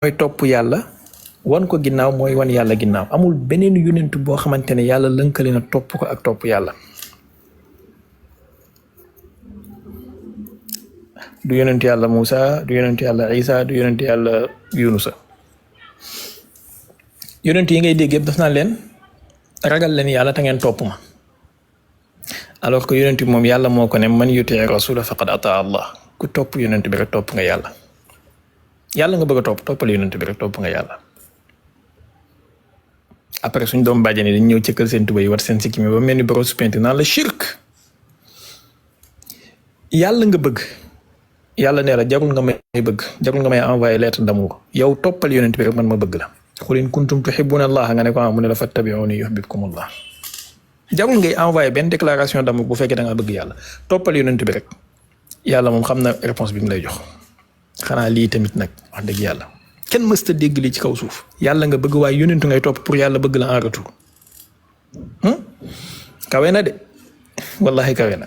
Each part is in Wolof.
mooy topp yàlla wan ko ginnaaw mooy wan yàlla ginnaaw amul beneen yonent boo xamante ne yàlla lënkale na topp ko ak topp yàlla. du yonent yàlla Moussa du yonent yàlla Isa du yonent yàlla Yunusa yonent yi ngay dégg yëpp daf naa leen ragal leen yàlla te ngeen topp ma alors que yonent bi moom yàlla moo ko ne man yuti rasula faqad ata Allah ku topp yonent bi rek topp nga yàlla yàlla nga bëgg a toppal yonent bi rek topp nga yàlla. après suñ doom bàjjani dañ ñëw cëkkal seen tuba yi wat seen sikki mi ba mel ni borom supenti naan la shirk yàlla nga bëgg yàlla nee la jarul nga may bëgg jarul nga may envoyé lettre d'amour yow toppal yonent bi rek man ma bëgg la. qul in kuntum tuhibbuna Allah nga ne ko mu ne la fattabi'uni yuhibbukumullah jarul ngay envoyé benn déclaration d'amour bu fekkee da nga bëgg yàlla toppal yonent bi rek yàlla moom xam na réponse bi mu lay jox. xanaa lii tamit nag wax dëgg yàlla kenn mësta dégg lii ci kaw suuf yàlla nga bëgg waaye yonentu ngay topp pour yàlla bëgg la en retour kawe na de wallahi kawe na.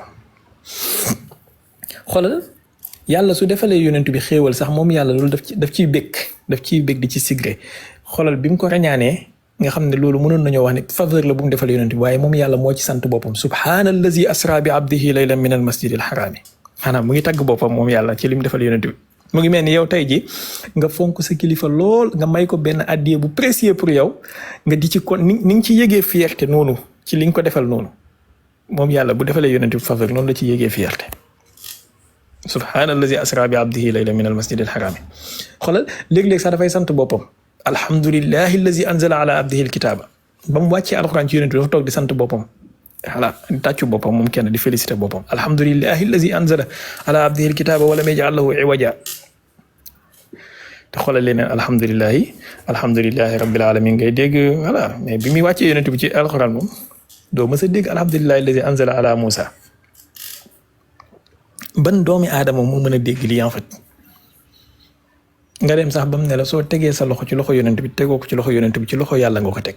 xoolal yàlla su defalee yonentu bi xéewal sax moom yàlla loolu daf ciy bëgg di ci sigré xoolal bi mu ko rañaanee nga xam ne loolu mënoon nañoo wax ne faveur la bu mu defal yonentu bi waaye moom yàlla moo ci sant boppam subhaanallazi asra bi abdihi laylan min al masjidil harami maanaam mu ngi tagg boppam moom yàlla ci li mu defal yonentu bi. mu ngi mel ni yow tey ji nga fonk sa kilifa lool nga may ko benn addiye bu précieux pour yow nga di ci kon ni nga ci yëgee fierté noonu ci li nga ko defal noonu moom yàlla bu defalee yonent bi faveur noonu la ci yëgee fierté subhaanallazi asra bi abdihi laylan min al masjidil harami xoolal léeg-léeg sax dafay sant boppam alhamdulillahi allazi anzala ala abdihi al kitaba ba mu wàccee alxuraan ci yonent bi dafa toog di sant boppam voilà di tàccu boppam moom kenn di félicité boppam alhamdulillahi allazi anzala ala abdihi al kitaba wa lam yaj'al lahu iwaja te xoolal leen alhamdulillahi rabbil alamin ngay dégg voilà mais bi muy wàccee yonent bi ci alxuraan moom doo mës a dégg alhamdulillahi allazi anzala ala Musa ban doomi aadama moo mën a dégg lii en fait nga dem sax ba mu ne la soo tegee sa loxo ci loxo yonent bi tegoo ko ci loxo yonent bi ci loxo yàlla nga ko teg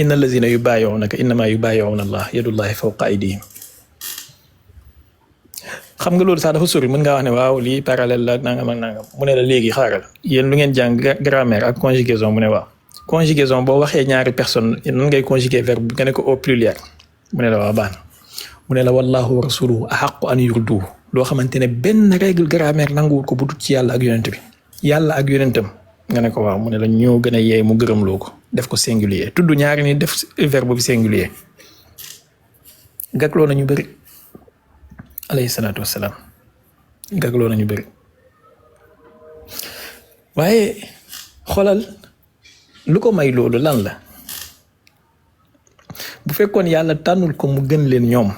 inna allazina yubayi'unaka innama yubayi'una Allah yadullahi fawqa aydihim xam nga loolu sax dafa sori mën ngaa wax ne waaw lii parallèle la nangam ak nangam mu ne la léegi xaaral yéen lu ngeen jàng grammaire ak conjugaison mu ne waaw conjugaison boo waxee ñaari personne nan ngay conjuguer verbe nga ne ko au pluriel mu ne la waaw baax na mu ne la wallahu wa rasuluhu ahaqqu an yurduhu loo xamante ne benn règle grammaire nanguwul ko bu dut ci yàlla ak yonent bi yàlla ak yonentam nga ne ko waaw mu ne la ñoo gën a yeey mu gërëm loo ko def ko singulier tudd ñaari ni def verbe bi singulier gagloo nañu bëri alayhi salaatu wassalaam gagloo nañu bëri waaye xoolal lu ko may loolu lan la bu fekkoon yàlla tànnul ko mu gën leen ñoom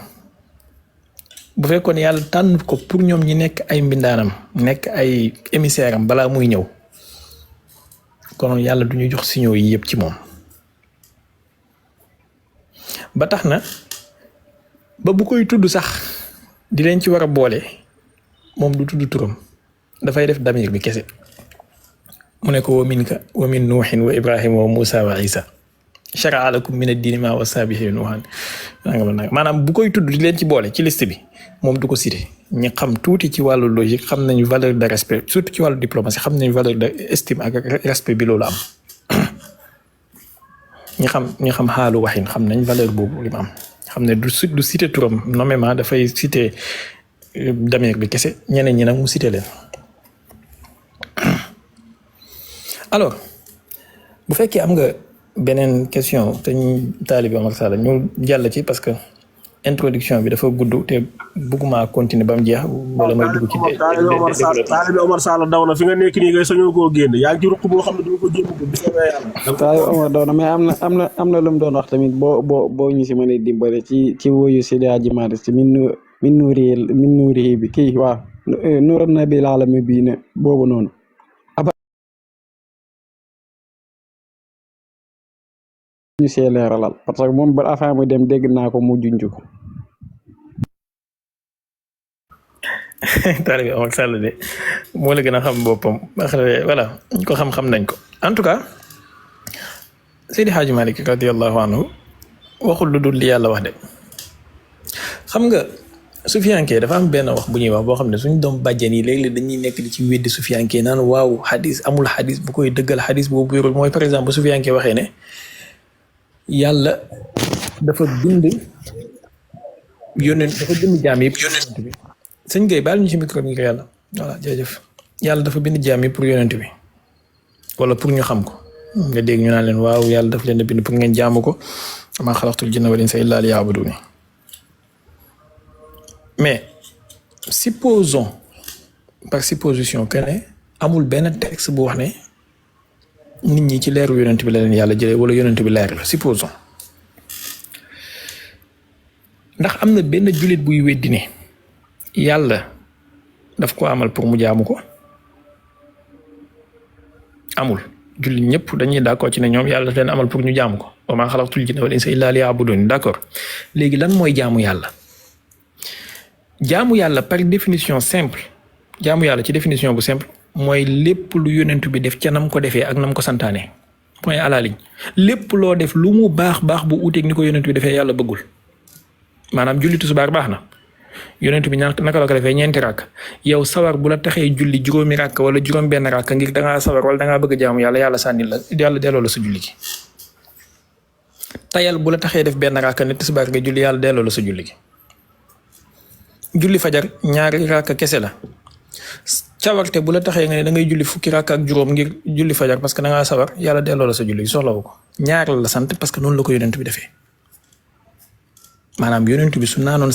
bu fekkoon yàlla tànnul ko pour ñoom ñi nekk ay mbindaanam nekk ay émissaire am balaa muy ñëw konoon yàlla du ñu jox signaux yi yëpp ci moom ba tax na ba bu koy tudd sax di leen ci war a boole moom du tudd turam dafay def damir bi kese mu ne ko wa minka wa min nuuhin wa ibrahima wa musa wa isa shara'a lakum min ad-diini maa wassaa bihi nuuhan maanaam bu koy tudd di leen ci boole ci liste bi moom du ko cité ñi xam tuuti ci wàllu logique xam nañu valeur de respect surtout ci wàllu diplomatie xam nañu valeur de estime ak respect bi loolu am ñi xam xaalu waxin xam nañ valeur boobu li mu am xam ne du cité turam nommément dafay cité damir bi kese ñeneen ñi nag mu cité leen. alors bu fekkee am nga beneen question te ñu taalibe Omar Sall ñu jàll ci parce que introduction bi dafa gudd te bëgguma continuer ba mu jeex wala may dugg ci taalibe Omar Sall daw na fi nga nekk nii ngay sañoo koo génn yaa ngi ci ruq boo xam ne du ko jéem ko bis taalibe Omar daw na mais am na lu mu doon wax tamit boo ñu si mën a dimbale ci woyu Seydi Hadji Malick ci min nuuri bi kii waaw nuuran nabil alamin bii ne boobu noonu ñu see leeralal parce que moom ba affaire muy dem dégg naa ko mu junj ko. taalibe Omar Sall de moo la gën a xam boppam voilà ñu ko xam nañ ko en tout cas Seydi Hadji Malick radiyallahu anhu waxul lu dul li yàlla wax de xam nga sufiyanke dafa am benn wax bu ñuy wax boo xam ne suñ doom bàjjen yi léeg-léeg dañuy nekk di ci weddi sufiyanke naan waaw xadis amul xadis bu koy dëggal xadis boobu wérul mooy par exemple sufiyanke waxee ne yàlla dafa bind jaam yëpp yonent bi sëñ Gueye baal ñu ci micro bi ngir yàlla voilà jërëjëf yàlla dafa bind jaam yëpp pour yonent bi wala pour ñu xam ko nga dégg ñu naan leen waaw yàlla daf leen a bind pour ngeen jaamu ko maa xalaqtul jinna wal insa illa liya'buduni mais supposons par supposition que ne amul benn texte bu wax ne nit ñi ci leeru yonent bi la leen yàlla jëlee wala yonent bi leer la supposons ndax am na benn jullit buy weddi ne yàlla daf ko amal pour mu jaamu ko amul jullit ñëpp dañuy d'accord ci ne ñoom yàlla daf leen amal pour ñu jaamu ko wa maa xalaqtul jinna wal insa illa liya'budun d'accord léegi lan mooy jaamu yàlla jaamu yàlla par définition simple jaamu yàlla ci définition bu simple mooy lépp lu yonent bi def ca nam ko defee ak nam ko santaane point à la ligne lépp loo def lu mu baax bu uuteeg ni ko yonent bi defee yàlla bëggul maanaam julli tisbaar baax na yonent bi naka la ko defee ñeenti rakk yow sawar bu la taxee julli juróomi rakk wala juróom benn rakk ngir dangaa sawar wala dangaa bëgg jaamu yàlla sànni la yàlla delloo la sa julli gi tayal bu la taxee def benn rakk ne tisbaar nga julli yàlla delloo la sa julli gi julli fajar ñaari rakk kese la cawarte bu la taxee nga ne da ngay julli fukki rakk ak juróom ngir julli fajar parce que da ngaa sawar yàlla delloo la sa julli gi soxlawu ko ñaar la sant parce que noonu la ko yonent bi defee maanaam yonent bi su naanoon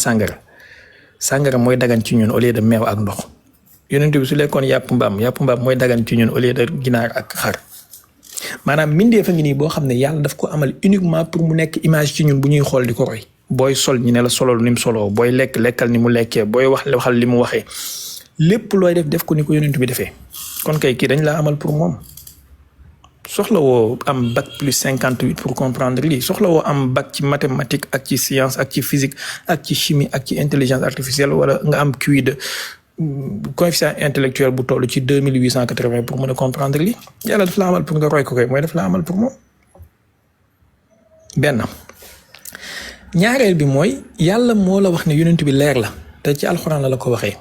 sàngara mooy dagan ci ñun au lieu de meew ak ndox yonent bi su lekkoon yàpp mbaam mooy dagan ci ñun au lieu de ginaar ak xar maanaam mbindeef fa ngi nii boo xam ne yàlla daf ko amal uniquement pour mu nekk image ci ñun bu ñuy xool di ko roy booy sol ñu ne la solol ni mu soloo booy lekkal ni mu lekkee booy waxal li mu waxee lépp looy def ko ni ko yonent bi defee kon kay kii dañ laa amal pour moom soxla woo am bac plus 58 pour comprendre lii soxla woo am bac ci mathématique ak ci science ak ci physique ak ci chimie ak ci intelligence artificielle wala nga am QI de coefficient intellectuel bu toll ci 2880 pour mën a comprendre lii yàlla daf la amal pour nga roy ko koy mooy daf la amal pour moom benn ñaareel bi mooy yàlla moo la wax ne yonent bi leer la te ci alxuraan la ko waxee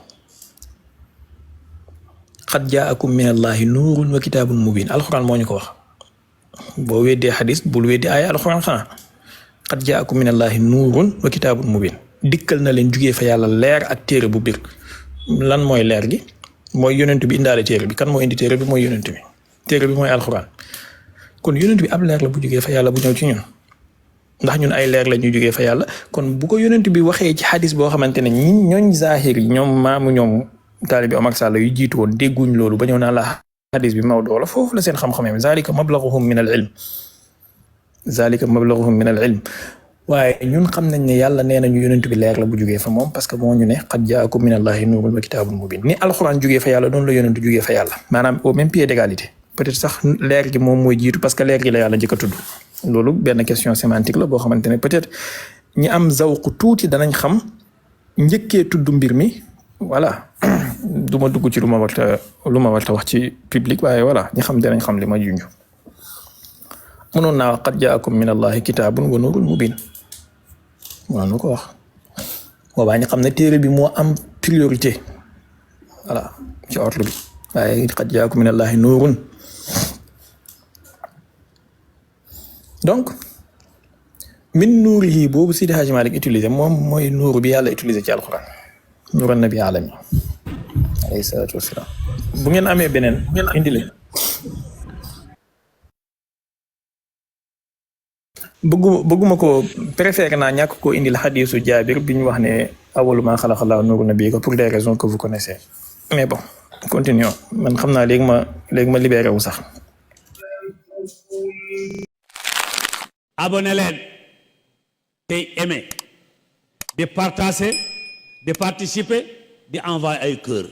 xad jaakum min allahi nuurun wa kitaabun mubin alxuraan moo ñu ko wax boo weddee xadis bul weddi aaya alxuraan xanaa xad jaakum min allahi nuurun wa kitaabun mubin dikkal na leen jugee fa yàlla leer ak téere bu bir lan mooy leer gi mooy yonent bi indaale téere bi kan moo indi téere bi mooy yonent bi téere bi mooy alxuraan kon yonent bi ab leer la bu jugee fa yàlla bu ñëw ci ñun ndax ñun ay leer la ñuy jugee fa yàlla kon bu ko yonent bi waxee ci xadis boo xamante ne ñooñ zahir yi ñoom maamu ñoom taalibi Omar Sall yu jiitu woon dégguñ loolu ba ñëw naan la xadis bi mawdu la foofu la seen xam-xamee zalika mablaghuhum min al ilm waaye ñun xam nañ ne yàlla nee nañu yonent bi leer la bu jugee fa moom parce que moo ñu ne qad jaakum min allahi nuurun wa kitaabun mubin ni alxuraan jugee fa yàlla noonu la yonent jugee fa yàlla maanaam au même pied d'égalité peut-être sax leer gi moom mooy jiitu parce que leer gi la yàlla njëkk a tudd loolu benn question sémantique la boo xamante ne peut-être ñi am zawqu tuuti danañ xam njëkkee tudd mbir mi voilà du ma dugg ci lu ma warta wax ci public waaye voilà ñi xam danañ xam li ma junj mënoon naa wax qad jaakum min allahi kitaabun wa nuurun mubin waaw nu ko wax boobaa ñu xam ne téere bi moo am priorité voilà ci ordre bi waaye qad jaakum min allahi nuurun donc min nuurihi boobu Seydi Hadji Malick utilisé moom mooy nuuru bi yàlla utilisé ci alquran nuuran nabi alami alayhi salaatu wasalaam bu ngeen amee beneen indi leen bëgguma ko préféré naa ñàkk koo indil xadiisu Jaabir bi ñu wax ne awwalu maa xalaqa Allaahu nuuru nabi ko pour des raisons que vous connaissez mais bon continuons man xam naa léegi ma libéré wu sax abonné leen tey aimé di partager di participer di envoyer ay cœur